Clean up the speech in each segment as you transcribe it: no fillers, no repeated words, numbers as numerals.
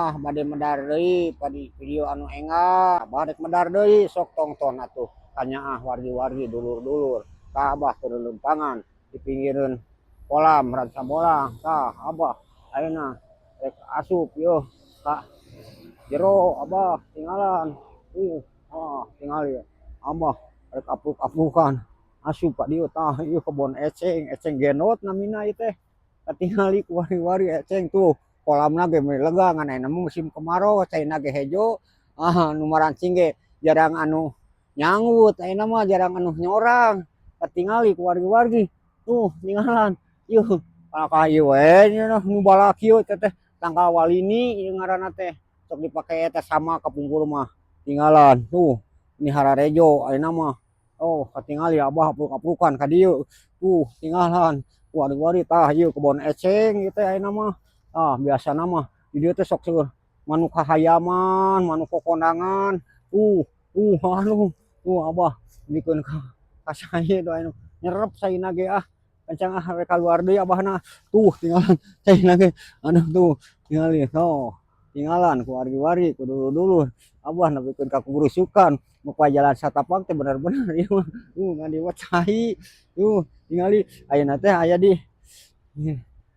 Abah bade medar deui padi video anu enggal. Abah rek medar deui, sok tongton atuh kanyaah wargi-wargi, dulur-dulur. Tah, Abah keur lelempangan di pinggireun kolam Ranca Bolang. Tah, Abah ayeuna rek asup yeuh ka jero. Abah tinggalan. Ah, tingali Abah rek apruk-aprukan asup ka dieu. Tah, ieu kebon eceng, eceng gendot namina ieu teh. Katingali ku wargi-wargi eceng tuh, kolamna ge meni lega, ngan ayeuna mah musim kemarau, caina ge hejo. Ah, nu marancing ge jarang anu nyanggut, ayeuna mah jarang anu nyorang. Katingali ku wargi-wargi tuh, tinggalan ieu ka ieu we nu balak ieu teh tangkal walini ieu ngaranna teh, sok dipake eta sama kapungkur mah. Tinggalan tuh, ini hararejo ayeuna mah. Oh, katingali Abah apruk-aprukan ka dieu tuh, tinggalan wargi-wargi. Tah, ieu kebon eceng ieu teh ayeuna mah. Ah, biasana mah di dieu teh sok seueur manuk hahayaman, manuk kokondangan. Tuh, aduh, tuh Abah bikeun ka cai tuh anu nyerep caina ge. Ah, kencang ah, rek kaluar deui Abahna. Tuh, tinggalan caina ge, aduh, tuh tingali. Oh, tinggalan ku wargi-wargi, ku dulur-dulur, Abah nepikeun ka kurusukan muka jalan satapak teh, bener-bener ieu mah. Ngadiwet cai tuh, tingali ayeuna teh aya di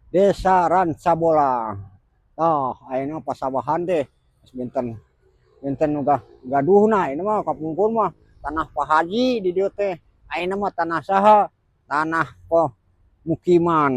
Desa Ranca Bolang. Oh, ayeuna pasawahan teh benten benten nu gaduhna. Ayeuna mah kapungkur mah tanah Pak Haji di dieu teh, ayeuna mah tanah saha? Tanah pemukiman.